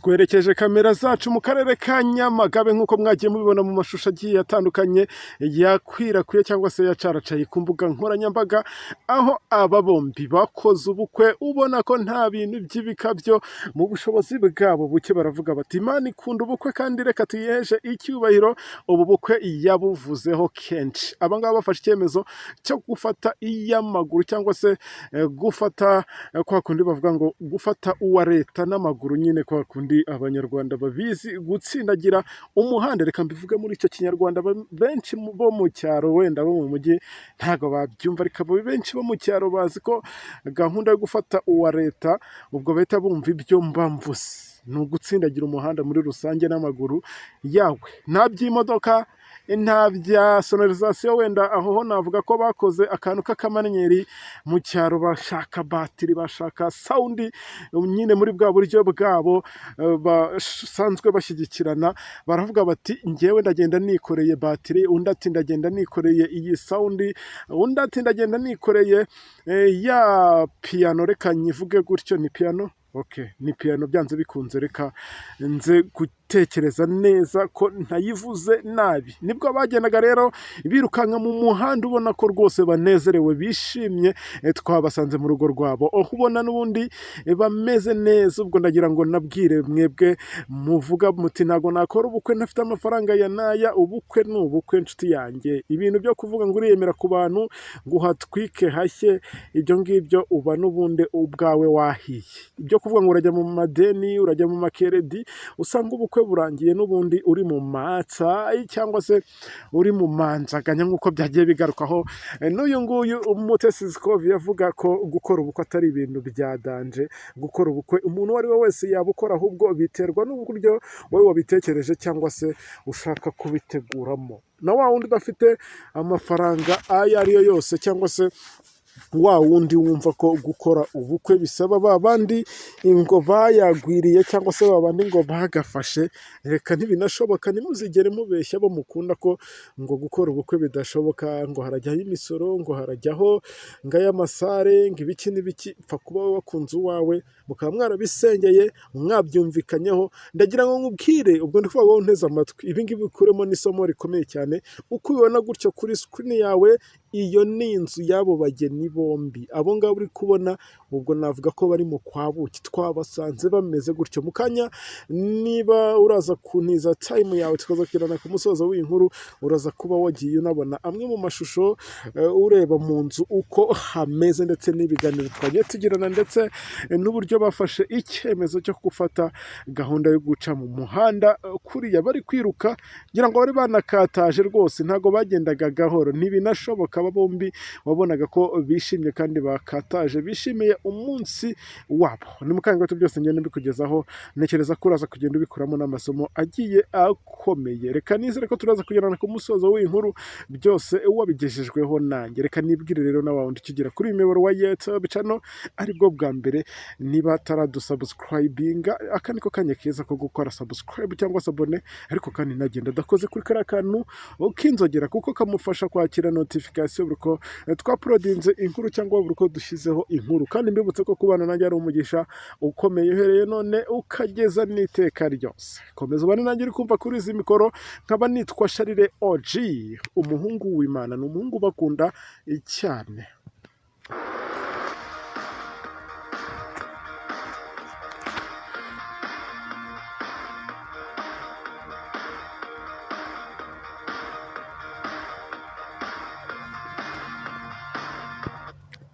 Twerekeje kamera zacu mu karere ka Nyamagabe, nk'uko mwagiye mubibona mu mashusho agiye atandukanye yakwirakwiye cyangwa se yacaracaye ku mbuga nkoranyambaga, aho aba bombi bakoze ubukwe ubona ko nta bintu by'ibikabyo. Mu bushobozi bwabo buke baravuga bati: "Imana ikunda ubukwe kandi reka tuyiheshe icyubahiro." Ubu bukwe yabuvuzeho kenshi. Aba ngaba bafashe icyemezo cyo gufata iy'amaguru, cyangwa se gufata kwa kundi bavuga ngo gufata uwa leta n'amaguru nyine, kwa kundi Abanyarwanda babizi, gutsindagira umuhanda. Reka mbivuge muri icyo Kinyarwanda, benshi bo mu cyaro, wenda bo mu mujyi ntabwo babyumva, ariko abo benshi bo mu cyaro bazi ko gahunda yo gufata uwa leta, ubwo bahita bumva ibyo mba mvuze. Ni ugutsindagira umuhanda muri rusange n'amaguru yawe, nta by'imodoka, nta bya sonorisation. Wenda aho ho navuga ko bakoze akantu k'akamanyeri mu cyaro, bashaka batiri, bashaka sound nyine muri bwa buryo bwabo basanzwe bashyigikirana. Baravuga bati: "Njyewe ndagenda nikoreye batiri," undi ati: "Ndagenda nikoreye iyi sound," undi ati: "Ndagenda nikoreye ya piyano." Reka nyivuge gutyo, ni piyano. Okay, ni piyano byanze bikunze. Reka nze gutekereza neza ko ntayivuze nabi. Nibwo bagendaga rero birukanka mu muhanda, ubona ko rwose banezerewe, bishimye. Twabasanze mu rugo rwabo, aho ubona n'ubundi bameze neza. Ubwo ndagira ngo nabwire mwebwe muvuga muti: "Ntabwo nakora ubukwe ntafite amafaranga ya n'aya." Ubukwe ni ubukwe, nshuti yanjye. Ibintu byo kuvuga ngo uriyemera ku bantu ngo uhatwike hashye, ibyo ngibyo uba n'ubundi ubwawe wahiye. Ibyo kuvuga ngo urajya mu madeni, urajya mu makeredi, usanga ubukwe burangiye n'ubundi uri mu matsa cyangwa se uri mu manzaganya, nk'uko byagiye bigarukaho. N'uyu nguyu Umutesi Scovia yavuga ko gukora ubukwe atari ibintu bya danger. Gukora ubukwe umuntu uwo ari we wese yabukora, ahubwo biterwa n'uburyo wowe wabitekereje cyangwa se ushaka kubiteguramo. Na wa wundi udafite amafaranga ayo ari yo yose, cyangwa se wa wundi wumva ko gukora ubukwe bisaba ba bandi ngo bayagwiriye, cyangwa se ba bandi ngo bagafashe, reka ntibinashoboka. Ntimuzigere mubeshya abo mukunda ko ngo gukora ubukwe bidashoboka, ngo harajyaho imisoro, ngo harajyaho ngo ay'amasare, ngo ibiki n'ibiki. Pfa kuba wakunze uwawe, mukaba mwarabisengeye, mwabyumvikanyeho. Ndagira ngo nkubwire, ubwo ndi kuvuga wowe unteze amatwi, ibi ngibi bikuremo n'isomo rikomeye cyane. Uko ubibona gutyo kuri screen yawe, iyo ni inzu y'abo bageni bombi. Abo ngabo uri kubona, ubwo navuga ko bari mu kwa buki. Twabasanze bameze gutyo. Mu kanya, niba uraza kuntiza time yawe tukaza kugirana ku musozo w'iyi nkuru, uraza kuba wagiye unabona amwe mu mashusho, ureba mu nzu uko hameze, ndetse n'ibiganiro twagiye tugirana, ndetse n'uburyo bafashe icyemezo cyo gufata gahunda yo guca mu muhanda kuriya bari kwiruka. Ngira ngo bari banakataje rwose, ntabwo bagendaga gahoro, ntibinashoboka. Aba bombi wabonaga ko bishimye kandi bakataje, bishimiye umunsi wabo. Ni mu kanya gato byose ngenda mbikugezaho. Ntekereza ko uraza kugenda ubikuramo n'amasomo agiye akomeye. Reka nizere ko turaza kugerana ku musozo w'iyi nkuru byose wabigejejweho nanjye. Reka nibwire rero na wundi ukigera kuri uyu muyoboro wa YouTube channel aribwo bwa mbere, niba ataradusubscribinga, aka niko kanya keza ko gukora subscribe cyangwa se abone, ariko kandi nagenda adakoze kuri kariya kantu k'inzogera, kuko kamufasha kwakira notification buri uko twauploadinze inkuru cyangwa buri uko dushyizeho inkuru. Kandi mbibutse ko kubana nanjye ari umugisha ukomeye, uhereye none ukageza n'iteka ryose. Komeza ubane nanjye uri kumva kuri izi mikoro, nkaba nitwa Sharire OG, umuhungu w'Imana, ni umuhungu ubakunda cyane.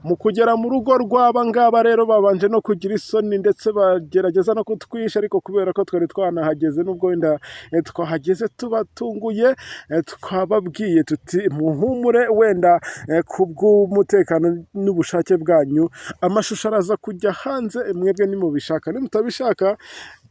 Mu kugera mu rugo rw'aba ngaba rero, babanje no kugira isoni, ndetse bagerageza no kutwisha, ariko kubera ko twari twanahageze, nubwo wenda twahageze tubatunguye, twababwiye tuti: "Muhumure, wenda kubw'umutekano n'ubushake bwanyu amashusho araza kujya hanze mwebwe nimubishaka. Nimutabishaka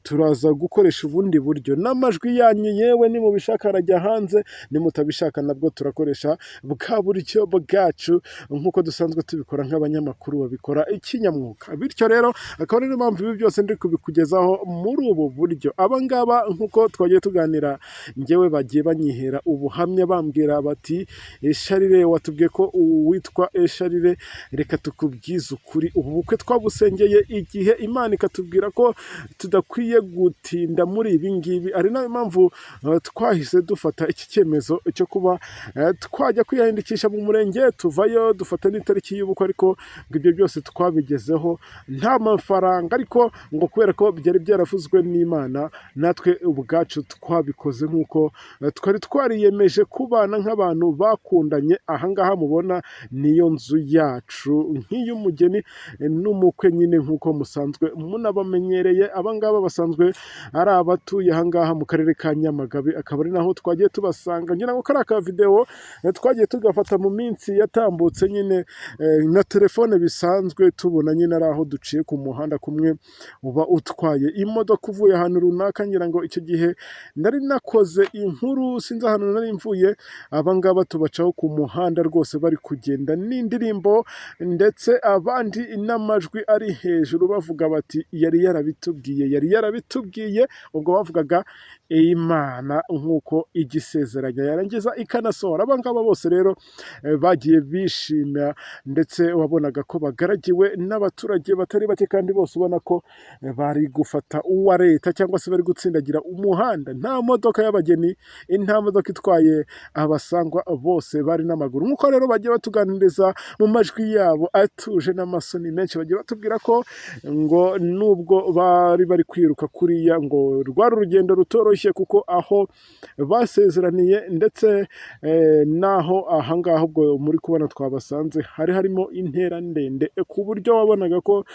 turaza gukoresha ubundi buryo, n'amajwi yanyu yewe nimubishaka arajya hanze, nimutabishaka nabwo turakoresha bwa buryo bwacu nk'uko dusanzwe tubikora nk'abanyamakuru babikora ikinyamwuga." Bityo rero akaba ariyo mpamvu ibi byose ndi kubikugezaho muri ubu buryo. Aba ngaba, nk'uko twagiye tuganira, njyewe bagiye banyihera ubuhamya, bambwira bati: "Sharire, watubwiye ko uwitwa Sharire, reka tukubwize ukuri, ubu bukwe twabusengeye igihe, Imana ikatubwira ko tudakwiye tudakwiye gutinda muri ibi ngibi, ari nayo mpamvu twahise dufata iki cyemezo cyo kuba twajya kwiyandikisha mu murenge, tuvayo dufata n'itariki y'ubukwe. Ariko ngo ibyo byose twabigezeho nta mafaranga, ariko ngo kubera ko byari byaravuzwe n'Imana, natwe ubwacu twabikoze nk'uko twari twariyemeje kubana nk'abantu bakundanye. Ahangaha mubona niyo nzu yacu nk'iy'umugeni n'umukwe nyine, nk'uko musanzwe munabamenyereye. Abangaba basanzwe ari abatuye ahangaha mu karere ka Nyamagabe, akaba ari naho twagiye tubasanga. Ngira ngo kariya ka videwo twagiye tugafata mu minsi yatambutse nyine na telefone bisanzwe, tubona nyine ari aho duciye ku muhanda kumwe uba utwaye imodoka uvuye ahantu runaka. Ngira ngo icyo gihe nari nakoze inkuru, sinzi ahantu nari mvuye. Abangaba tubacaho ku muhanda rwose bari kugenda n'indirimbo, ndetse abandi n'amajwi ari hejuru, bavuga bati: "Yari yarabitubwiye, yari yarabitubwiye." Ubwo bavugaga Imana nk'uko igisezeranya yarangiza ikanasohora. Abangaba bose rero bagiye bishima, ndetse wabonaga ko bagaragiwe n'abaturage batari bake, kandi bose ubona ko bari gufata uwa leta cyangwa se bari gutsindagira umuhanda. Nta modoka y'abageni, nta modoka itwaye abasangwa, bose bari n'amaguru. Nk'uko rero bagiye batuganiriza mu majwi yabo atuje n'amasoni menshi, bagiye batubwira ko ngo nubwo bari bari kwiruka kuriya, ngo rwari urugendo rutoroshye, kuko aho basezeraniye ndetse n'aho ahangaha ubwo muri kubona twabasanze hari harimo intera ndende, ku buryo wabonaga ko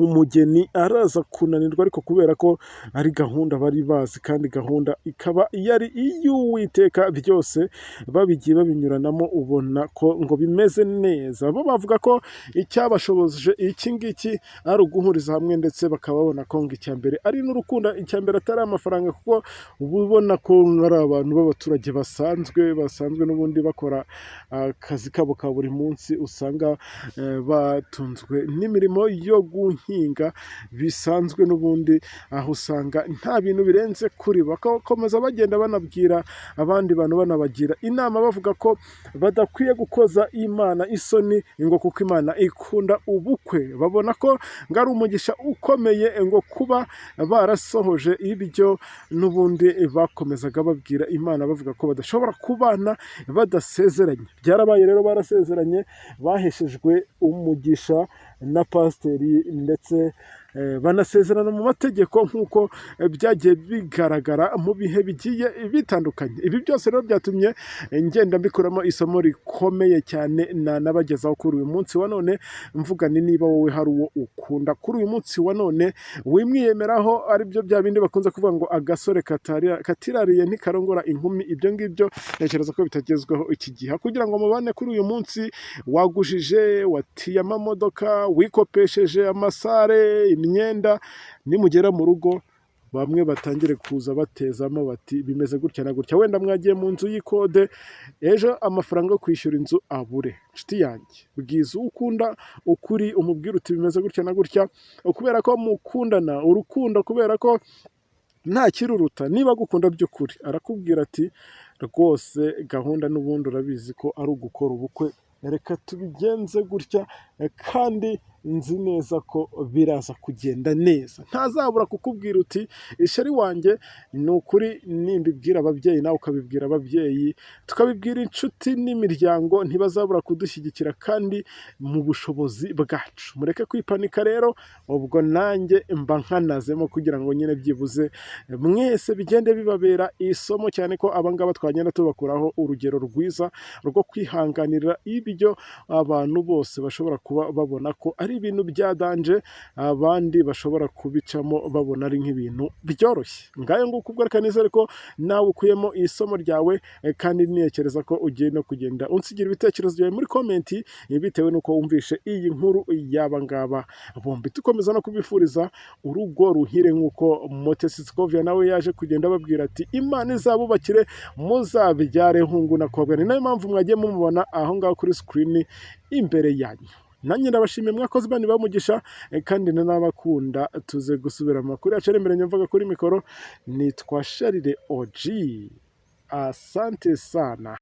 umugeni araza kunanirwa. Ariko kubera ko ari gahunda bari bazi, kandi gahunda ikaba yari iy'Uwiteka, byose babigiye babinyuranamo, ubona ko ngo bimeze neza. Bo bavuga ko icyabashoboje iki ngiki ari uguhuriza hamwe, ndetse bakaba babona ko ngo icya mbere ari n'urukundo, icya mbere atari amafaranga, kuko uba ubona ko ari abantu b'abaturage basanzwe, basanzwe n'ubundi bakora akazi kabo ka buri munsi, usanga batunzwe n'imirimo yo guhinga bisanzwe n'ubundi, aho usanga nta bintu birenze kuri bo. Bagakomeza bagenda banabwira abandi bantu, banabagira inama, bavuga ko badakwiye gukoza Imana isoni, ngo kuko Imana ikunda ubukwe. Babona ko ngo ari umugisha ukomeye ngo kuba barasohoje ibyo n'ubundi bakomezaga babwira Imana, bavuga ko badashobora kubana badasezeranye. Byarabaye rero, barasezeranye, baheshejwe umugisha na pasiteri, ndetse banasezerana mu mategeko nk'uko byagiye bigaragara mu bihe bigiye bitandukanye. Ibi byose rero byatumye ngenda mbikuramo isomo rikomeye cyane nanabagezaho kuri uyu munsi wa none. Mvuga ni niba wowe hari uwo ukunda kuri uyu munsi wa none, wimwiyemeraho, aribyo bya bindi bakunze kuvuga ngo agasore katirariye ntikarongora inkumi. Ibyo ngibyo ntekereza ko bitagezweho iki gihe. Kugira ngo mubane kuri uyu munsi, wagujije, watiye amamodoka, wikopesheje amasare, imyenda, nimugera mu rugo bamwe batangire kuza batezamo bati: "Bimeze gutya na gutya." Wenda mwagiye mu nzu y'ikode, ejo amafaranga yo kwishyura inzu abure. Inshuti yanjye, bwiza uwo ukunda ukuri, umubwire uti: "Bimeze gutya na gutya," kubera ko mukundana urukundo, kubera ko nta kiruruta. Niba agukunda by'ukuri, arakubwira ati: "Rwose gahunda n'ubundi urabizi ko ari ugukora ubukwe, reka tubigenze gutya, kandi nzi neza ko biraza kugenda neza." Ntazabura kukubwira uti: "Chéri wanjye, ni ukuri nimbibwira ababyeyi, nawe ukabibwira ababyeyi, tukabibwira inshuti n'imiryango, ntibazabura kudushyigikira kandi mu bushobozi bwacu." Mureke kwipanika rero. Ubwo nanjye mba nkanazemo kugira ngo nyine byibuze mwese bigende bibabera isomo, cyane ko abangaba twagenda tubakuraho urugero rwiza rwo kwihanganira ibyo abantu bose bashobora kuba babona ko ari ibintu bya danger, abandi bashobora kubicamo babona ari nk'ibintu byoroshye. Ngayo nguko. Ubwo reka nizere ko nawe ukuyemo isomo ryawe, kandi ntekereza ko ugiye no kugenda unsigira ibitekerezo byawe muri comment, bitewe n'uko wumvishe iyi nkuru y'aba ngaba bombi. Dukomeza no kubifuriza urugo ruhire, nk'uko Mutesi Scovia nawe yaje kugenda ababwira ati: "Imana izabubakire, muzabyare hungu na kobwa." Ni nayo mpamvu mwagiye mumubona aho ngaho kuri screen imbere yanyu. Nanjye ndabashimiye, mwakoze, Imana ibamugisha, kandi n'abakunda. Tuze gusubira mu makuru yacu ari imbere. Nyumvaga kuri mikoro nitwa Sharire Oji, asante sana.